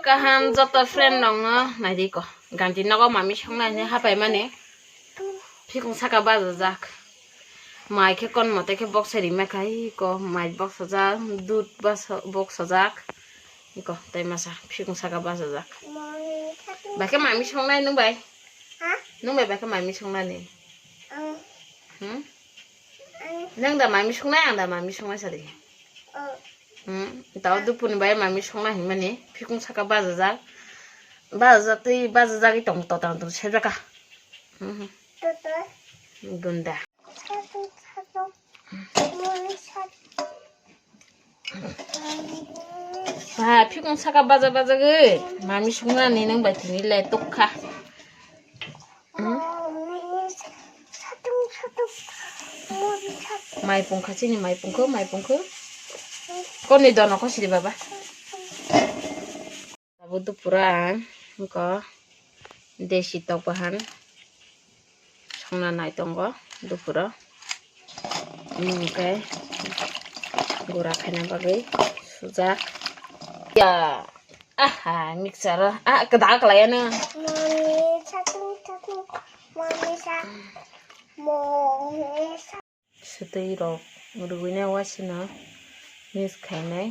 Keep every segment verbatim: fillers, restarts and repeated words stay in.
Kaham joto friend rokno naidi ko. Ganti nogo mami songnai hwnwi hapai mani. Phikung saka bajajak. Mai khe kon mote khe boksa rima khai ko mai boksajak, dud bas-, boksajak. Iko tei masa phikung saka bajajak. Bai khe mami songnai nwng bai? Nwng bai bai khe mami songnani? Hmm? Nwng da mami songnai, ang da mami songnai sadi. Hmm, tao dupuni bai mami songna himani, phikung saka bajajak. Bajajak tei bajajagwi tong to tang tong sebjaka. Hmm. Gunda. Ha, phikung saka baja bajagwi mami songnani nwng bai tini le tukha. Hmm? Mai pungkha chini mai pungkho, mai pungkho. Koni dono kho sidi baba. Abo dupura ang wngkha desi tok bahan songna nai tongo dupuro. Hwnkhe gura khaina bagwi sujak. Ya. Aha, mixer o. Ah, kwtal kwlai ano. Mami, satung, satung. Mami, sa-, mami, sa-, Swtwi rok rwgwinai wasino mix khainai.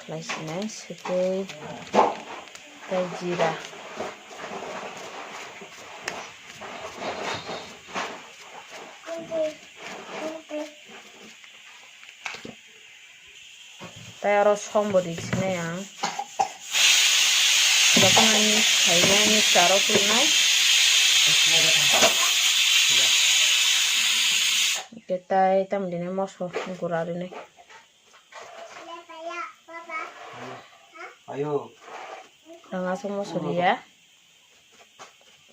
Khlai sinai swtwi tei jira. Tei oro som bo ri sinai ang. Jotono mix khainai, mixer o phunai. Hwnkhe tei tamo rinai moso gura rinai. Ayo. Ranga se moso riya.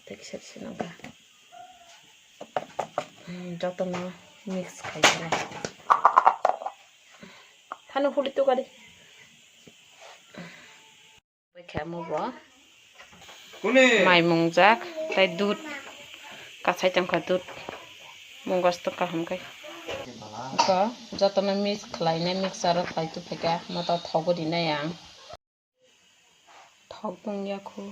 Tei kisa kisa nangkha. Hmm, jotono mix khai khe. Thani huli tu gari. Khe amo bo. Mai mungjak, tei dud. Kasai tongkha dud. Mungas to kaham khai. Ko jotono mix khlainai mixer o khlai tu phaikha. Moto thogo rinai ang. Thok tong ya kho.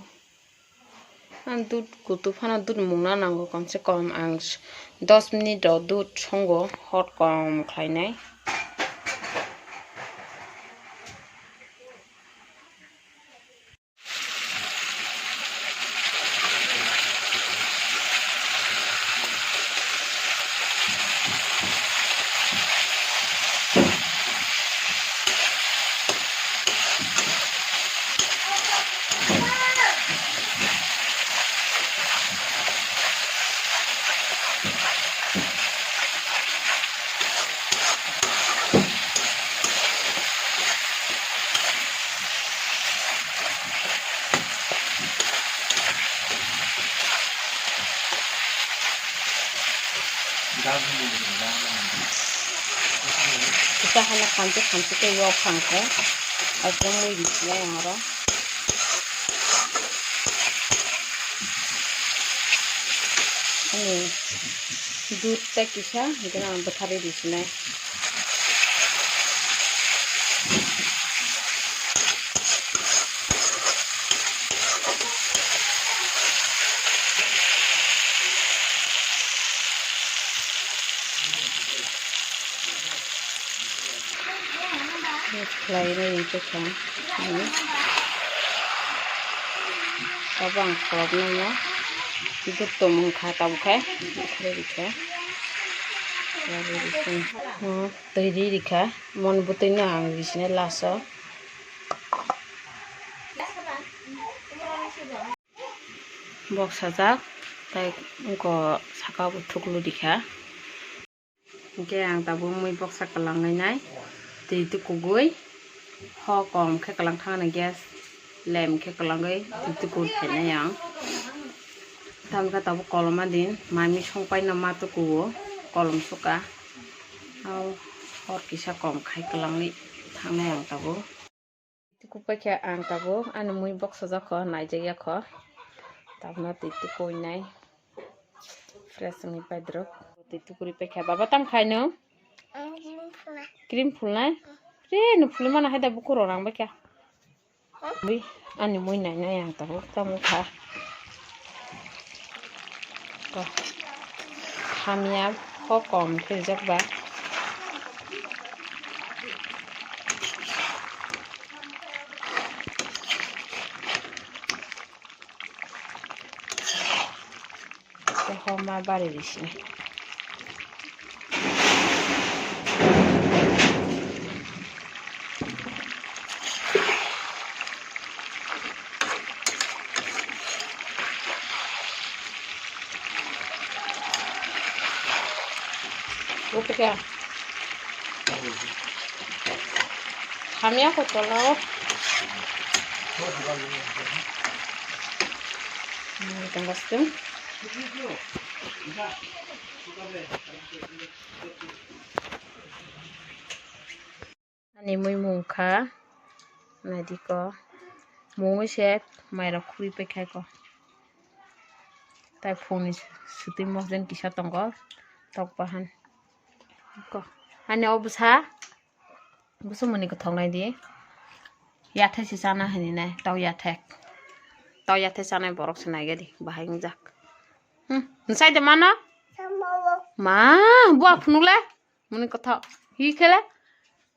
Ang dud kutu phano dud mungna nango, kom se kom ang s-, dos minute rok dud songo hot kom khlainai. Kita hana khanti khanti ke yo khangko. Aswk mui bisinai ang oro. Ani dud tei kisa, hingke ang bwtharwi bisinai. Khlai rw tongkha. Abo ang khoroknwi no dud tongmung kha tabukhe. Khlai rikha. Twi ri rikha. Mon bwtwi no ang risinai last o. Bok sajak, tei wngkha saka bo thuklu rikha. Hingke ang tabuk mui boksa kwlangwi nai twi tukugwi ho kom khe kwlang thangni gas lem khe kwlangwi twi tukugwi phainai ang. Tamokhe tabuk koloma din mami songpaino ma tukugo kolom suka. Hor kisa kom khai kwlangwi thangnai ang tabuk. Tuku paikha ang tabuk ani mui boksajak kho, naijak ya kho. Tabukno twi tukuinai. Fresh wngwi paidruk. Twi tukuri paikha. Baba, tamo khaino? Cream phulnai? Re, nukphulwi mano hai da bukurok rang bai kha. Ui, ani mui nai nai ang tabuk tamo kha. To, hamya kho kom khe rijak ba. Tei homa bari risi. Upeka. Hamya ko tola o. Hmm, tangkas tu. Ani mui mung kha, naidi ko. Mungwi se mairok khurwi pai khai ko. Tai phone ni swtwi mosden kisa tongo, tok bahan. Ko. Ani o bwsa, bwsa muni kothok naidi. Yathai se chana hinwi nai, tau yathai. Tau yathai chanai borok se naigadi, bahai wngjak. Hmm, nsai de mano? Ma, bua phunuk le? Muni kothok. Hi khele?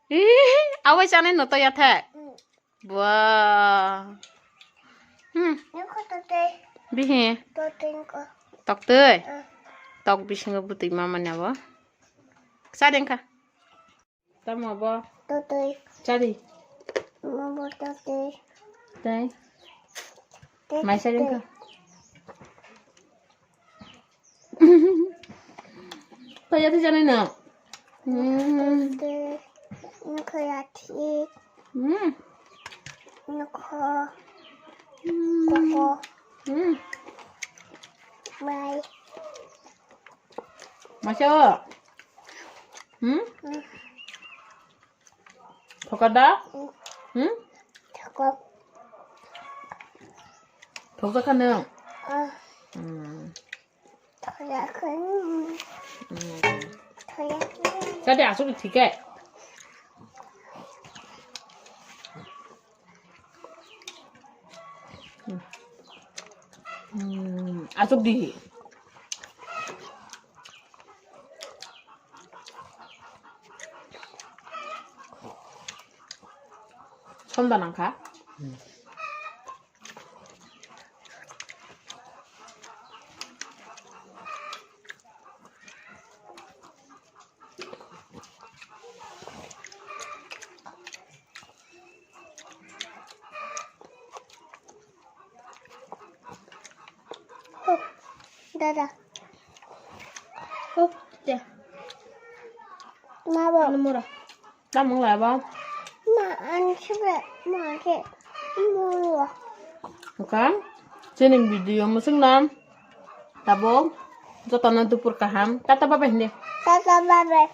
Ih, awai chanai no to yathai. Bua. Hmm. Niko tote. Bihi. Tote niko. Toktwi? Eh. Tok bisingo bwtwi mama ni abo. Sa dengkha. Tamo abo? Tote. Chadi. Mama tote. Tei? Tote. Mai sa dengkha. Kaya tu janai na. Hmm. Niko yati. Hmm. Niko. Hmm. Koko. Hmm. Mai. Masya. Hmm? Hmm. Thokar da? Hmm? Thokar. Thokjakha nwng? Ah. Hmm. Thokjakha nwng. Hmm. Thokjakha nwng. Jadi aswk thike. Hmm. Hmm. Aswk di. Sonda nangkha. Hup, dada. Hup, de. Ma bo. Ano mura. Tamung lai bo. Ma, an sibe, ma ke. Mura. Oka. Chini video musung nam. Tabuk. Jotono dupur kaham. Tata bye bye hindi. Tata bye bye.